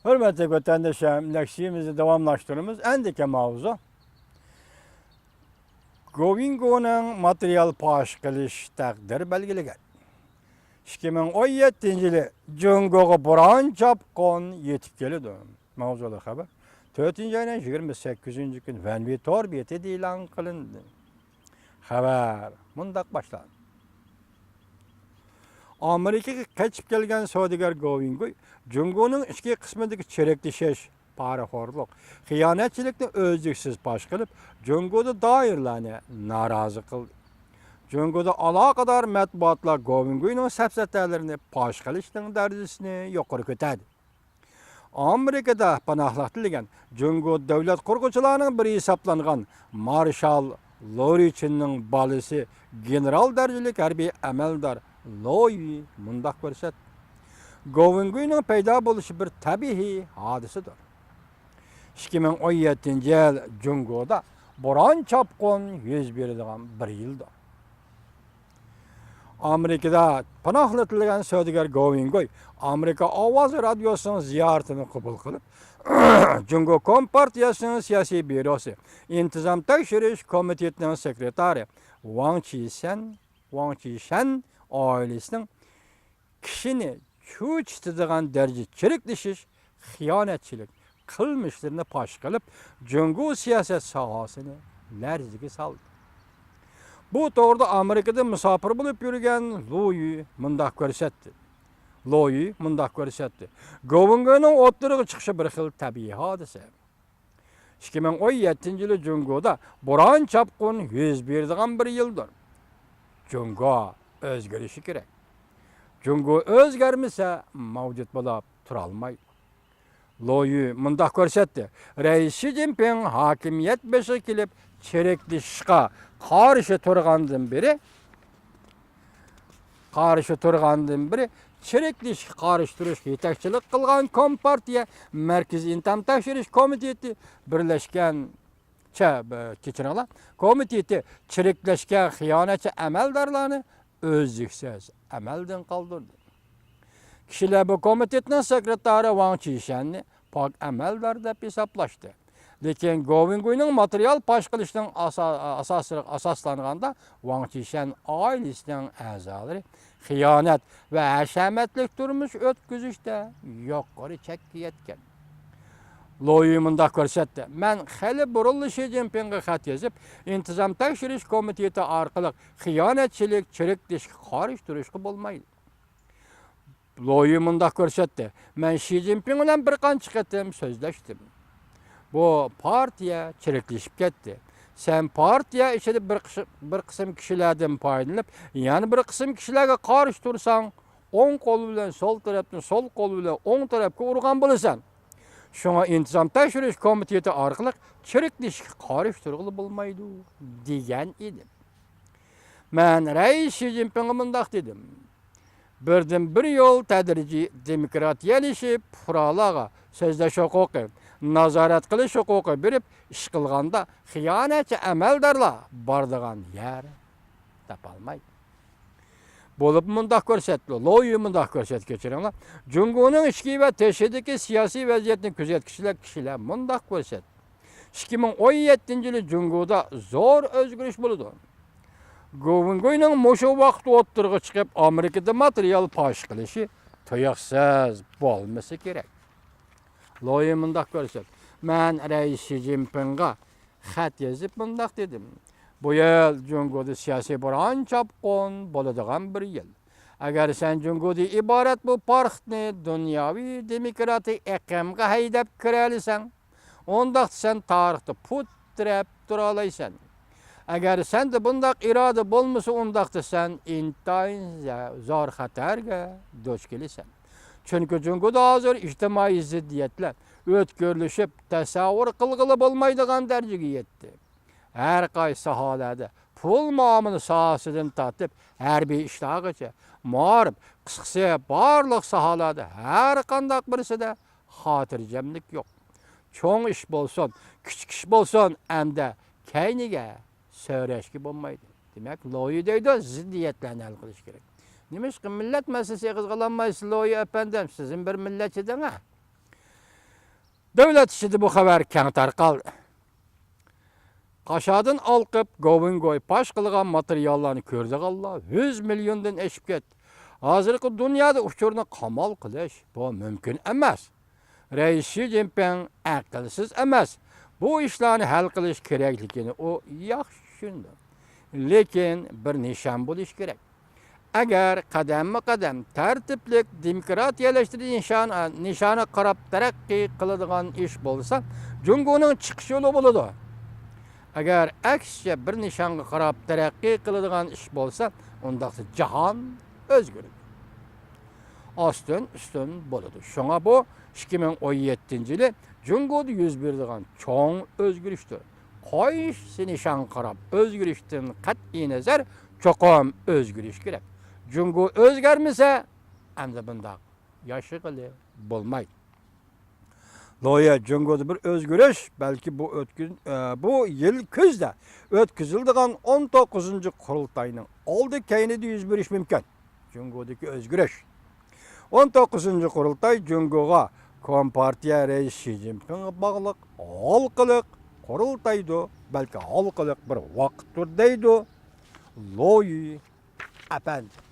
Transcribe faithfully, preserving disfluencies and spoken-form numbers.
ھۆرمەتلىك ۋەتەنداشلار، لېكسىيىمىزنى داۋاملاشتۇرىمىز. ئەندىكى ماۋزۇ، گوۋىنگونىڭ ماتېرىيال پاش قىلىش تەقدىر بەلگىلىگەن. ئىككى مىڭ ئون يەتتىنچى يىلى جۇڭگوغا بوران چاپقۇن يېتىپ كېلىدۇ. ماۋزۇلۇق خەۋەر تۆتىنچى ئاينىڭ يىگىرمە سەككىزىنچى كۈنى ۋەنۋى تور بېتىدە ئېلان قىلىندى. خەۋەر مۇنداق باشلاندى. ئامېرىكىغا قېچىپ كەلگەن سودىگەر گوۋىنگۇي جۇڭگونىڭ ئىچكى قىسمىدىكى چىرىكلىشىش، پارىخورلۇق، خىيانەتچىلىكنى ئۈزلۈكسىز پاش قىلىپ، جۇڭگودا دائىرىلەرنى نارازى قىلدى. جۇڭگودا ئالاقىدار مەتبۇئاتلار گوۋىنگۇينىڭ سەپسەتەلىرىنى پاش قىلىشنىڭ دەرىجىسىنى يۇقىرى كۆتەردى. ئامېرىكىدا پاناھلىق تىلىگەن جۇڭگو دۆلەت قۇرغۇچىلارنىڭ بىرى ھېسابلانغان مارشال لورىچىننىڭ بالىسى، گېنېرال دەرىجىلىك ھەربىي ئەمەلدار لويى مۇنداق كۆرسەتتى: گوۋىنگۇينىڭ پەيدا بولۇشى بىر تەبىئىي ھادىسىدۇر. ئىككى مىڭ ئون يەتتىنچى يىل جۇڭگودا بوران چاپقۇن يۈز بېرىدىغان بىر يىلدۇر. ئامېرىكىدا پاناھلىتىلگەن سودىگەر گوۋىنگوي ئامېرىكا ئاۋازى رادىيوسىنىڭ زىيارىتىنى قوبۇل قىلىپ، جۇڭگو كومپارتىيەسىنىڭ سىياسىي بيۇروسى، ئىنتىزام تەكشۈرۈش كومىتېتىنىڭ سېكرېتارى ۋاڭ چىشەن، ۋاڭ چىشەن ئائىلىسىنىڭ كىشىنى چۆچۈتىدىغان دەرىجىدە چىرىكلىشىش، خىيانەتچىلىك قىلمىشلىرىنى پاش قىلىپ، جۇڭگو سىياسەت ساھەسىنى لەرزىگە سالدى. بۇ توغرىدا ئامېرىكىدا مۇساپىر بولۇپ يۈرگەن لويى مۇنداق كۆرسەتتى. لويى مۇنداق كۆرسەتتى: گوۋىڭگوينىڭ ئوتتۇرىغا چىقىشى بىر خىل تەبىئىي ھادىسە. ئىككى مىڭ ئون يەتتىنچى يىلى جۇڭگودا بوران چاپقۇن يۈز بېرىدىغان بىر يىلدۇر. جۇڭگو ئۆزگىرىشى كېرەك. جۇڭگو ئۆزگەرمىسە، مەۋجۇت بولۇپ تۇرالمايدۇ. لويى مۇنداق كۆرسەتتى: رەئىس شى جىنپىڭ ھاكىمىيەت بېشىغا كېلىپ، چىرىكلىشىشقا قارشى تۇرغاندىن بېرى، قارشى تۇرغاندىن بېرى، چىرىكلىشىشكە قارشى تۇرۇشقا يېتەكچىلىك قىلغان كومپارتىيە مەركىزىي ئىنتىزام تەكشۈرۈش كومىتېتى، بىرلەشكەن، چە-، بە-، كەچۈرۈڭلار، كومىتېتى چىرىكلەشكەن خىيانەتچى ئەمەلدارلارنى ئۈزلۈكسىز ئەمەلدىن قالدۇردى. كىشىلەر بۇ كومىتېتنىڭ سېكرېتارى ۋاڭ چىشەننى پاك ئەمەلدار دەپ ھېسابلاشتى. لېكىن گوۋىنگۇينىڭ ماتېرىيال پاش قىلىشنىڭ ئاسا-، ئاساسىغا ئاساسلانغاندا، ۋاڭ چىشەن ئائىلىسىنىڭ ئەزالىرى خىيانەت ۋە ھەشەمەتلىك تۇرمۇش ئۆتكۈزۈشتە يۇقىرى چەككە يەتكەن. لويى مۇنداق كۆرسەتتى: مەن خېلى بۇرۇنلا شى جىنپىڭغا خەت يېزىپ، ئىنتىزام تەكشۈرۈش كومىتېتى ئارقىلىق خىيانەتچىلىك، چىرىكلىشىشكە قارشى تۇرۇشقا بولمايدۇ. لويى مۇنداق كۆرسەتتى: مەن شى جىنپىڭ بىلەن بىر قانچە قېتىم سۆزلەشتىم. بۇ پارتىيە چىرىكلىشىپ كەتتى. سەن پارتىيە ئىچىدە بىر قىش-، بىر قىسىم كىشىلەردىن پايدىلىنىپ، يەنە بىر قىسىم كىشىلەرگە قارشى تۇرساڭ، ئوڭ قول بىلەن سول تەرەپنى، سول قول بىلەن ئوڭ تەرەپكە ئۇرغان بولىسەن. شۇڭا ئىنتىزام تەكشۈرۈش كومىتېتى ئارقىلىق چىرىكلىشىشكە قارشى تۇرغىلى بولمايدۇ، دېگەن ئىدىم. مەن رەئىس شى جىنپىڭغا مۇنداق دېدىم: بىردىن بىر يول تەدرىجىي دېموكراتىيەلىشىپ، پۇقرالارغا سۆزلەش ھوقۇقى، نازارەت قىلىش ھوقۇقى بېرىپ، ئىش قىلغاندا خىيانەتچى ئەمەلدارلار بارىدىغان يەر تاپالمايدۇ. بولۇپ مۇنداق كۆرسەتتى، لويى مۇنداق كۆرسەتتى، كەچۈرۈڭلار. جۇڭگونىڭ ئىچكى ۋە تېشىدىكى سىياسىي ۋەزىيەتنى كۆزەتكۈچىلەر كىشىلەر مۇنداق كۆرسەتتى. ئىككى مىڭ ئون يەتتىنچى يىلى جۇڭگودا زور ئۆزگىرىش بولىدۇ. گوۋىنگوينىڭ مۇشۇ ۋاقىت ئوتتۇرىغا چىقىپ، ئامېرىكىدا ماتېرىيال پاش قىلىشى تۇيۇقسىز بولمىسا كېرەك. لويى مۇنداق كۆرسەتتى: مەن رەئىس شى جىنپىڭغا خەت يېزىپ مۇنداق دېدىم: بۇ يىل جۇڭگودا سىياسىي بوران چاپقۇن بولىدىغان بىر يىل. ئەگەر سەن جۇڭگودىن ئىبارەت بۇ پارخنى دۇنياۋى دېموكراتىك ئېقىمغا ھەيدەپ كىرەلىسەڭ، ئۇنداقتا سەن تارىختا پۇت تىرەپ تۇرالايسەن. ئەگەر سەندە بۇنداق ئىرادە بولمىسا، ئۇنداقتا سەن ئىنتايىن زە-، زور خەتەرگە دۇچ كېلىسەن. چۈنكى جۇڭگودا ھازىر ئىجتىمائىي زىددىيەتلەر ئۆتكۈرلىشىپ، تەسەۋۋۇر قىلغىلى بولمايدىغان دەرىجىگە يەتتى. ھەر قايسى ساھەلەردە، پۇل مۇئامىلە ساھەسىدىن تارتىپ ھەربىي ئىشلارغىچە، مائارىپ، قىسقىسى، بارلىق ساھەلەردە، ھەر قانداق بىرسىدە خاتىرجەملىك يوق. چوڭ ئىش بولسۇن، كىچىك ئىش بولسۇن، ئەمدى كەينىگە سۆرەشكە بولمايدۇ. دېمەك، لويى دەيدۇ، زىددىيەتلەرنى ھەل قىلىش كېرەك. نېمىشقا مىللەت مەسىلىسى ئېغىزغا ئالالمايسىز، لويى ئەپەندىم؟ سىزمۇ بىر مىللەتچى دەڭە. دۆلەت ئىچىدە بۇ خەۋەر كەڭ تارقالدى. قاشادىن ئالقىپ، گوۋىنگوي پاش قىلغان ماتېرىياللارنى كۆرىدىغانلار يۈز مىليوندىن ئېشىپ كەتتى. ھازىرقى دۇنيادا ئۇچۇرنى قامال قىلىش بۇ مۇمكىن ئەمەس. رەئىس شى جىنپىڭ ئەقىلسىز ئەمەس. بۇ ئىشلارنى ھەل قىلىش كېرەكلىكىنى ئۇ ياخشى چۈشىنىدۇ. لېكىن بىر نىشان بولۇشى كېرەك. ئەگەر قەدەممۇ قەدەم تەرتىپلىك دېموكراتىيەلەشتۈرۈش نىشان-، نىشانىغا قاراپ تەرەققىي قىلىدىغان ئىش بولسا، جۇڭگونىڭ چىقىش يولى بولىدۇ. ئەگەر ئەكسىچە بىر نىشانغا قاراپ تەرەققىي قىلىدىغان ئىش بولسا، ئۇنداقتا جاھان ئۆزگىرىدۇ. ئاستىن ئۈستۈن بولىدۇ. شۇڭا بۇ ئىككى مىڭ ئون يەتتىنچى يىلى جۇڭگودا يۈز بېرىدىغان چوڭ ئۆزگىرىشتۇر. قايسى نىشانغا قاراپ ئۆزگىرىشتىن قەتئىينەزەر، چوقۇم ئۆزگىرىش كېرەك. جۇڭگو ئۆزگەرمىسە، ئەمدى بۇنداق ياشىغىلى بولمايدۇ. لويە، جۇڭگودا بىر ئۆزگىرىش، بەلكى بۇ ئۆتكۈن-، ئە، بۇ يىل كۈزدە ئۆتكۈزۈلىدىغان ئون توققۇزىنچى قۇرۇلتاينىڭ ئالدى كەينىدە يۈز بېرىشى مۇمكىن. جۇڭگودىكى ئۆزگىرىش. ئون توققۇزىنچى قۇرۇلتاي جۇڭگوغا كومپارتىيە رەئىسى شى جىنپىڭغا باغلىق ھالقىلىق قۇرۇلتايدۇ، بەلكى ھالقىلىق بىر ۋاقىتتۇر دەيدۇ لويى ئەپەندى.